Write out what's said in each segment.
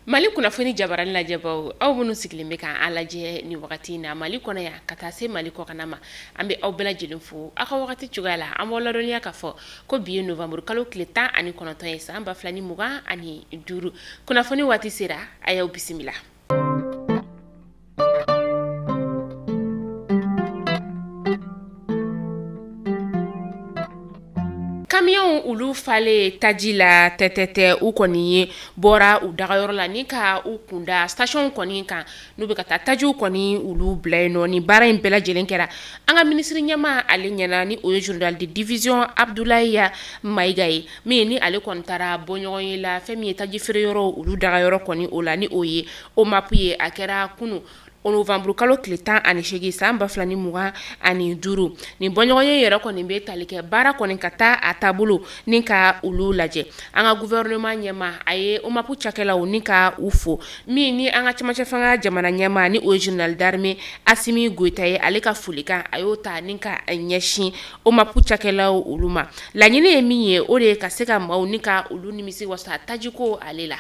Mali kunnafoni jabarani lajɛbaw, aw minnu sigilen bɛ k'an lajɛ nin wagati in na Mali kɔnɔ yan ka taa se Mali kɔkanna ma, an bɛ aw bɛɛ lajɛlen fo aw ka wagati cogoya la. An b'aw ladɔnniya k'a fɔ ko bi ye novembre kalo tile 19 ye san 2025. Kunnafoni waati sera, a y'aw bisimila. Kamiyɔnw olu falen taji la tɛtɛtɛ, u kɔni ye bɔra u dagayɔrɔ la ni ka u kunda station kɔni kan n'u bɛ ka taa tajiw kɔni olu bila yen nɔ. Ni baara in bɛɛ lajɛlen kɛra an ka minisiri ɲɛmaa ale ɲɛna, ni o ye général de division Abdoulaye Mayiga ye, min ni ale kɔni taara bɔ ɲɔgɔn ye la fɛn min ye taji feere yɔrɔ olu dagayɔrɔ kɔni o la, ni o ye OMAP ye. A kɛra kunun novembre kalo tile 18 san 2025. Nin bɔɲɔgɔnye yɛrɛ kɔni bɛ tali kɛ baara kɔni ka taa a taabolo ni ka olu lajɛ. An ka gouvernement ɲɛmaa a ye OMAP cakɛlaw ni ka u fo, min ni an ka cɛmancɛ fanga jamana ɲɛmaa ni o ye général d'armée Assimi Goïta ye, ale ka folikan a y'o ta ni ka ɲɛsin OMAP cakɛlaw olu ma. Laɲini ye min ye, o de ye ka se ka maaw ni ka olu nimisi wasa tajiko ale la.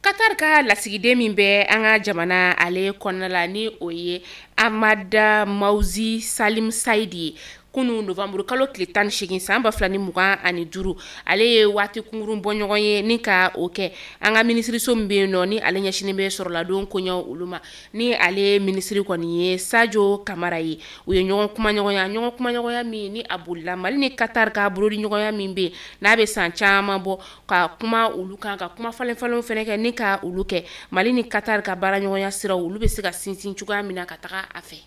Qatar ka lasigiden min bɛ an ka jamana ale kɔnɔna la, ni o ye Amada Mauzi Salim Saidi ye, kunun novembre kalo tile 18 san 2025, ale ye waati kunkurun bɔ ɲɔgɔn ye ni ka o kɛ an ka minisiriso min bɛ yen nɔ, ni ale ɲɛsinnen bɛ sɔrɔladon koɲɛw olu ma, ni ale minisiri kɔni ye Sadio Kamara ye. U ye ɲɔgɔn kumaɲɔgɔnya min ni a bolila Mali ni Qatar ka bolodiɲɔgɔnya min bɛ yen n'a bɛ san caman bɔ, ka kuma olu kan, ka kuma falen falenw fɛnɛ kɛ ni ka olu kɛ Mali ni Qatar ka baaraɲɔgɔnya siraw olu bɛ se ka sinsin cogoya min na ka taga a fɛ.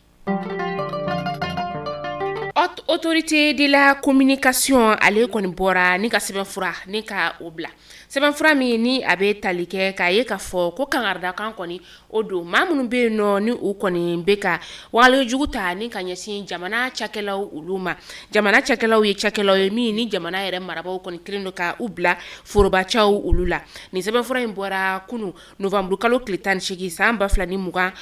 Haute autorité de la communication ale kɔni bɔra ni ka sɛbɛnfura ni ka o bila, sɛbɛnfura min ni a bɛ tali kɛ k'a ye k'a fɔ ko kangaridakan kɔni o don maa minnu bɛ yen nɔ ni u kɔni bɛ ka walejugu ta ni ka ɲɛsin jamana cakɛlaw olu ma. Jamana cakɛlaw ye cakɛlaw ye min ni jamana yɛrɛ marabaaw kɔni kelen don ka u bila forobacaw olu la. Nin sɛbɛnfura in bɔra kunun novembre kalo tile 18 san 2025.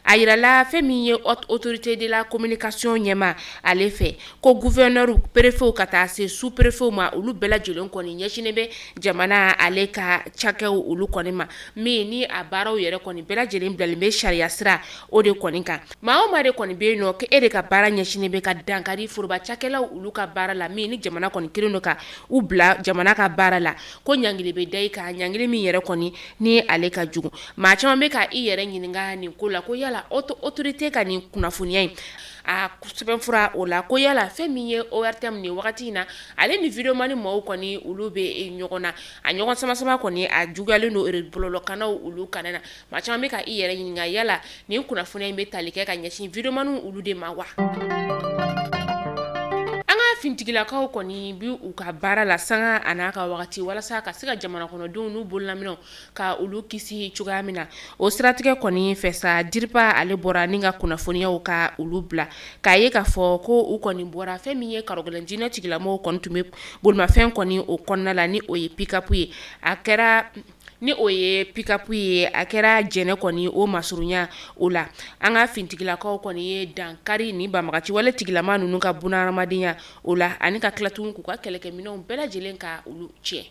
A yirala fɛn min ye haute autorité de la communication ɲɛmaa ale fɛ ko gouverneur, préfet ka taa se sous préfet ma, olu bɛɛ lajɛlen kɔni ɲɛsinnen bɛ jamana ale ka cakɛw olu kɔni ma, min ni a baaraw yɛrɛ kɔni bɛɛ lajɛlen bilalen bɛ sariya sira o de kɔni kan. Maa o maa de kɔni bɛ yen nɔ ko e de ka baara ɲɛsinnen bɛ ka dankari foroba cakɛlaw olu ka baara la, min ni jamana kɔni kelen don ka u bila jamana ka baara la, ko ɲangili bɛ da i kan, ɲangili min yɛrɛ kɔni ni ale ka jugu. Maa caman bɛ ka i yɛrɛ ɲininka nin ko la ko yala autorité ka nin kunnafoniya in a sɛbɛnfura o la, ko yala fɛn min ye ORTM nin wagati in na ale ni videomani maaw kɔni olu bɛ ɲɔgɔn na, a ɲɔgɔn sama sama kɔni a juguyalen don bɔlɔlɔkannaw olu kana na. Maa caman bɛ ka i yɛrɛ ɲininka yala nin kunnafoniya in bɛ tali kɛ ka ɲɛsin videomaniw olu de ma wa. An ka fintigilakaw kɔni bi u ka baara la sanga a n'a ka wagati walasa ka se ka jamana kɔnɔdenw n'u bololaminɛw ka olu kisi cogoya min na. O siratigɛ kɔni fɛ sa, DIRPA ale bɔra ni ka kunnafoniyaw ka olu bila k'a ye k'a fɔ ko u kɔni bɔra fɛn min ye karɔgɛlɛn diinɛ tigilamɔgɔw kɔni tun bɛ bolimafɛn kɔni o kɔnɔna la, ni o ye pick-up ye, a kɛra ni o ye pick-up ye, a kɛra Jɛnɛ kɔni o masurunya o la. An ka fintigilakaw kɔni ye dankari ni banbagaci wale tigilama ninnu ka bunahadamadenya o la, ani ka tila tuguni k'u ka kɛlɛkɛminɛnw bɛɛ lajɛlen ka olu tiɲɛ.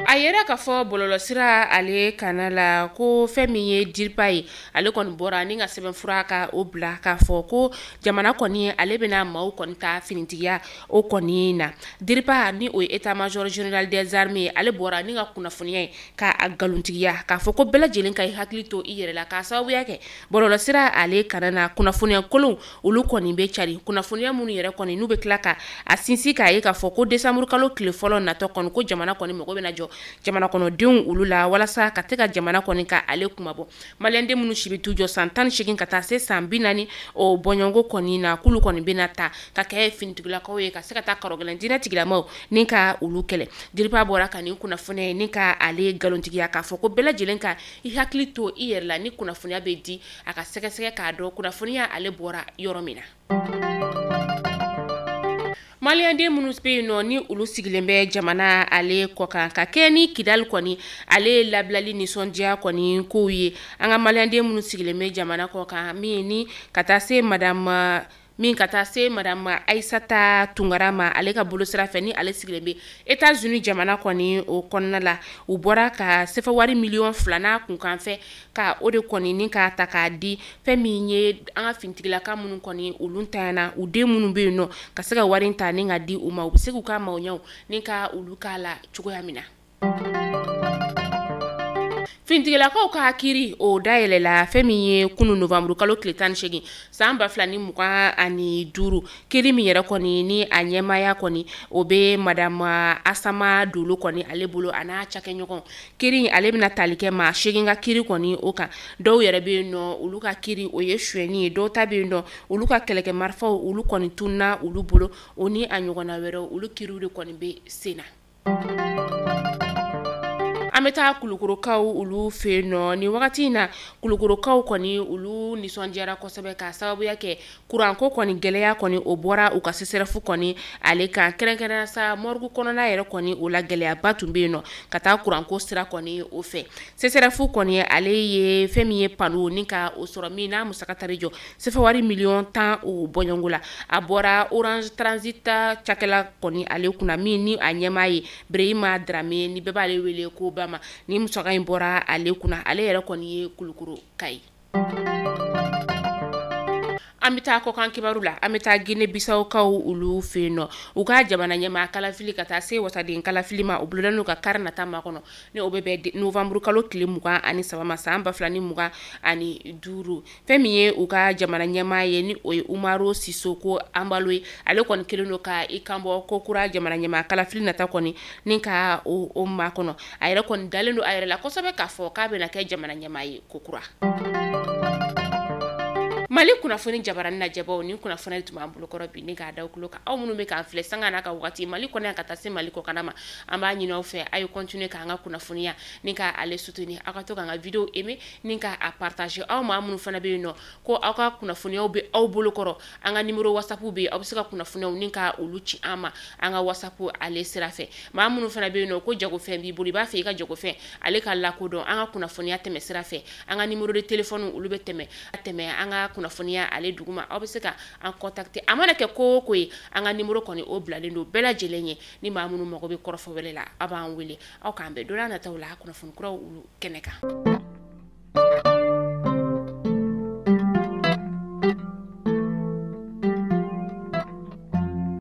A yɛrɛ k'a fɔ bɔlɔlɔsira ale kana la ko fɛn min ye DIRPA ye, ale kɔni bɔra ni ka sɛbɛnfura ka o bila k'a fɔ ko jamana kɔni ale bɛna maaw kɔni ta finitigiya o kɔni na. DIRPA ni o ye état major général des armées, ale bɔra ni ka kunnafoniya ye k'a nkalontigiya k'a fɔ ko bɛɛ lajɛlen ka i hakili to i yɛrɛ la, k'a sababuya kɛ bɔlɔlɔsira ale kana na kunnafoniya kolon olu kɔni bɛ cari, kunnafoniya minnu yɛrɛ kɔni n'u bɛ tila ka a sinsin k'a ye k'a fɔ ko décembre kalo tile fɔlɔ natɔ kɔni ko jamana kɔni mago bɛna jɔ jamana kɔnɔdenw olu la walasa ka se ka jamana kɔni ka ale kumabɔ. Maliyɛnden minnu si bɛ t'u jɔ san 18 ka taa se san 40 o bɔɲɔgɔnko kɔni na, k'olu kɔni bɛna ta ka kɛ finitigilakaw ye ka se ka taa karɔgɛlɛn diinɛ tigilamaw ni ka olu kɛlɛ. DIRPA bɔra ka nin kunnafoniya ni ka ale nkalontigiya k'a fɔ ko bɛɛ lajɛlen ka i hakili to i yɛrɛ la ni kunnafoniya bɛ di a ka sɛgɛsɛgɛ k'a dɔn kunnafoniya ale bɔra yɔrɔ min na. Maliyɛnden minnu bɛ yen nɔ ni olu sigilen bɛ jamana ale kɔkan ka kɛ ni Kidali kɔni ale ye labilali nisɔndiya kɔni kow ye, an ka maliyɛnden minnu sigilen bɛ jamana kɔkan min ni ka taa se madame Min ka taa se madame Aïssata Tunkara ma, ale ka bolo sira fɛ, ni ale sigilen bɛ États-Unis jamana kɔni o kɔnɔna la, u bɔra ka sefa wari miliyɔn 2 n'a kunkan fɛ ka o de kɔni ni k'a ta k'a di fɛn min ye an ka finitigilaka minnu kɔni olu tanyana, u den minnu bɛ yen nɔ, ka se ka wari ta ni ka di u ma, u bɛ se k'u ka maaw ni ka olu k'a la cogoya min na. Finitigilakaw ka kiiri o dayɛlɛla fɛn min ye kunun novembre kalo tile 18 san 2025. Kiiri min yɛrɛ kɔni ni a ɲɛmaaya kɔni o bɛ madame Asama Dolo kɔni ale bolo, a n'a cakɛɲɔgɔn. Kiiri ale bɛna tali kɛ maa 8 ka kiiri kɔni o kan. Dɔw yɛrɛ bɛ yen nɔ, olu ka kiiri o ye sonyɛni ye, dɔw ta bɛ yen nɔ, olu ka kɛlɛkɛ marifaw olu kɔni tununa olu bolo, o ni a ɲɔgɔnna wɛrɛw, olu kiiriw de kɔni bɛ sen na. An bɛ taa Kulukorokaw olu fɛ yen nɔ. Nin wagati in na, Kulukorokaw kɔni olu nisɔndiyara kosɛbɛ k'a sababuya kɛ kuranko kɔni gɛlɛya kɔni o bɔra u ka CSRéf kɔni ale kan, kɛrɛnkɛrɛnnenya sa morgue kɔnɔna yɛrɛ kɔni o la gɛlɛyaba tun bɛ yen nɔ ka taa kuranko sira kɔni o fɛ. CSRéf kɔni ale ye fɛn min ye panneau ni ka o sɔrɔ min n'a musaka tari jɔ sefa wari miliyɔn 10 o bɔɲɔgɔnko la, a bɔra Orange Transit cakɛla kɔni ale kunna, min ni a ɲɛmaa ye Birehima Dramé, ni bɛɛ b'ale wele ko Bama. Ni musaka in bɔra ale kunna, ale yɛrɛ kɔni ye Kulukoro ka ye. An bɛ taa kɔkan kibaru la. An bɛ taa Guinée Bissau-kaw olu fɛ yen nɔ. U ka jamana ɲɛmaa kalafili ka taa se wasaden kalafili ma, o bolodalen ka kari nata makɔnɔ, ni o bɛ bɛn novembre kalo tile 23 ma san 2025. Fɛn min ye u ka jamana ɲɛmaa ye, ni o ye Umaro Sissoco Embaló ye, ale kɔni kɛlen don ka i kanbɔ ko kura jamana ɲɛmaa kalafili nata kɔni ni ka o makɔnɔ. A yɛrɛ kɔni dalen don a yɛrɛ la kosɛbɛ k'a fɔ k'a bɛna kɛ jamana ɲɛmaa ye ko kura. Mali kunnafoni jabarani lajɛbaw, ni kunnafoni tun b'an bolokɔrɔ bi ni k'a da tulo kan. Aw minnu bɛ k'an filɛ sanga n'a ka waati, Mali kɔnɔ yan ka taa se Mali kɔkanna ma, an b'a ɲini aw fɛ, a ye continuer k'an ka kunnafoniya ni ka ale soutenir. Aw ka to k'an ka vidéo aimer ni ka a partager. Aw maa minnu fana bɛ yen nɔ ko aw ka kunnafoniyaw bɛ aw bolokɔrɔ, an ka numéro WhatsApp bɛ yen, aw bɛ se ka kunnafoniyaw ni ka olu ci an ma an ka WhatsApp ale sira fɛ. Maa minnu fana bɛ yen nɔ ko jagofɛn b'i bolo, i b'a fɛ i ka jagofɛn ale ka lakodɔn an ka kunnafoniya tɛmɛ sira fɛ, an ka numéro de téléphone olu bɛ tɛmɛ an ka kunnafoniya ale duguma, aw bɛ se ka an contacter. A mana kɛ ko o ko ye, an ka numéro kɔni o bilalen don bɛɛ lajɛlen ye. Ni maa minnu mago bɛ kɔrɔfɔ wɛrɛ la, aw b'an wele. Aw k'an bɛn don n'a nataw la kunnafoni kuraw olu kɛnɛ kan.